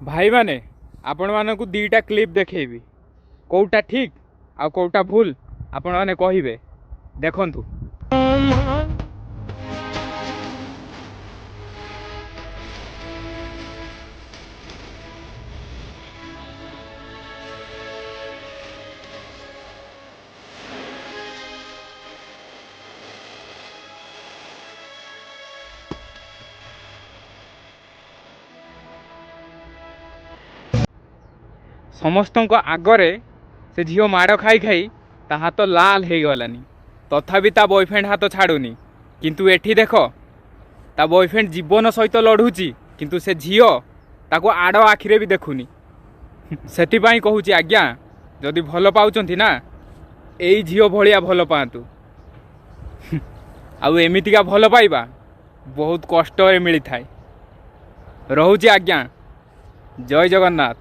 ଭାଇମାନେ, ଆପଣମାନଙ୍କୁ ଦୁଇଟା କ୍ଲିପ୍ ଦେଖେଇବି। କେଉଁଟା ଠିକ୍ ଆଉ କେଉଁଟା ଭୁଲ, ଆପଣମାନେ କହିବେ। ଦେଖନ୍ତୁ। ସମସ୍ତଙ୍କ ଆଗରେ ସେ ଝିଅ ମାଡ଼ ଖାଇ ଖାଇ ତା ହାତ ଲାଲ ହେଇଗଲାନି, ତଥାପି ତା ବୟଫ୍ରେଣ୍ଡ ହାତ ଛାଡ଼ୁନି। କିନ୍ତୁ ଏଠି ଦେଖ, ତା ବୟଫ୍ରେଣ୍ଡ ଜୀବନ ସହିତ ଲଢ଼ୁଛି, କିନ୍ତୁ ସେ ଝିଅ ତାକୁ ଆଡ଼ ଆଖିରେ ବି ଦେଖୁନି। ସେଥିପାଇଁ କହୁଛି ଆଜ୍ଞା, ଯଦି ଭଲ ପାଉଛନ୍ତି ନା, ଏଇ ଝିଅ ଭଳିଆ ଭଲ ପାଆନ୍ତୁ। ଆଉ ଏମିତିକା ଭଲ ପାଇବା ବହୁତ କଷ୍ଟରେ ମିଳିଥାଏ। ରହୁଛି ଆଜ୍ଞା, ଜୟ ଜଗନ୍ନାଥ।